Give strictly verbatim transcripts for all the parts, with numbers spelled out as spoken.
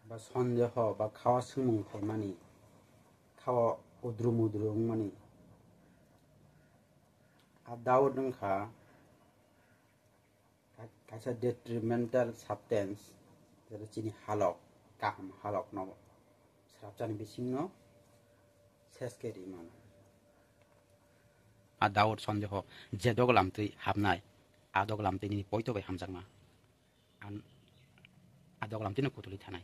Ba sondeho ba khawa swngmung phaimani, khawa udru mudru wngmani. A doubt wngkha ka-, kaisa detrimental substance, jera chini halok, kaham halokno srapchani bisingno ses khe ri mano. A doubt sondeho je doglam twi hapnai, a doglam twi nini poito bai hamjakma. An-, a doglam twi no kutuli thanai.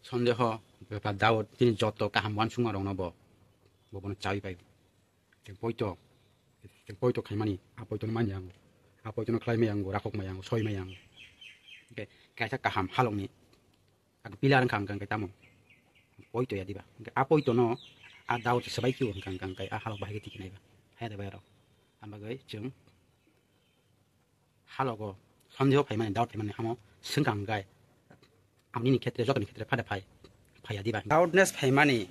Sondeho, bepar doubt, chini joto kaham uansukma rokno bo, bo bono chawi pai. Chwng poito, chwng poito khaimani, a poito no manya ang, a poito no khlai maya ang, rakhok maya ang, soi maya ang. Hwnkhe kaisa kaham halokni, ang pillar wngkha, wngkha, wngkha tamo. Poito ya diba. Hwnkhe a poito no, a doubt swbai khe wngkha, wngkha, wngkha, a halok bahai khe tiki naiba. Haya de bai rok. Ang bagwi chwng halogo sondeho phaimani, doubt phaimani amo swngkha hwnkhe, amoni ni khetre, jotoni khetre phada phai, phaiya diba? Doubtness phaimani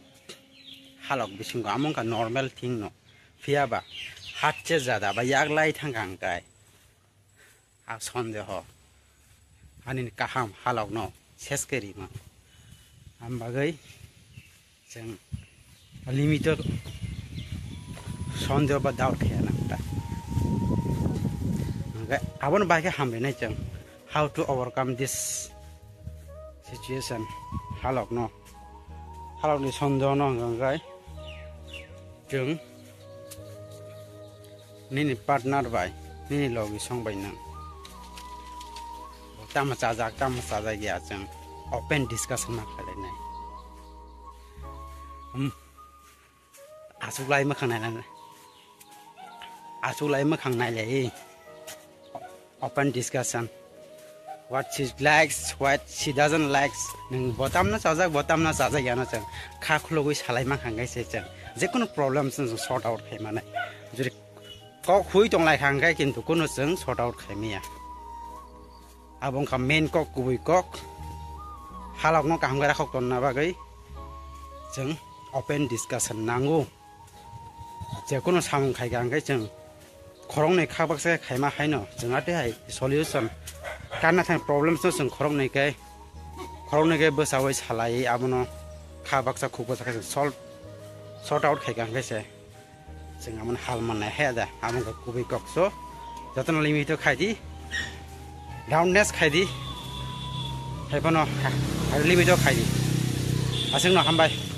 halok bisingo amo wngkha normal thing no, phiya ba hatche jada ba yaklai thangkha hwnkhe a sondeho ani ni kaham halok no ses khe rima. Am bagwi chwng limit o sondeho ba doubt khe nang ta. Hwnkhe aboni bagwi hambai nai chwng how to overcome this situation, halok no, halok ni sondeho no hwnkhe chwng nini partner bai, nini logi song bai nang tamo chajak, tamo chajak ya, chwng open discussion ma khlainai. Hmm. Aswk lai mwkhang nainai, aswk lai mwkhang nailai. Open discussion. What she likes, what she doesn't likes. Nwng botamno chajak, botamno chajak yano chwng kha khulugwi salai mankha hwnkhe se chwng jekunu problem chwng sort out khai manai. Jodi kok hui tong lai kha hwnkhe kintu kunu chwng sort out khai maya. Abo wngkha main kok, kubui kok. Halokno kaham khe rakhok tonna bagwi chwng open discussion nango. Jekunu samung khaikha hwnkhe chwng khoroknwi kha baksa khe khaima haino chwng atwi hai solution karna thang problems no chwng khoroknwi khe, khoroknwi khe bwchaui salaiwi abono kha baksa khuk baksa khe chwng solve, sort out khaikha hwnkhe se chwng amoni hal mannai haya da. Amo wngkha kubui kok, so jotono limit o khaidi, roundness khaidi, haiphano limit o khaidi. Aswkno hambai.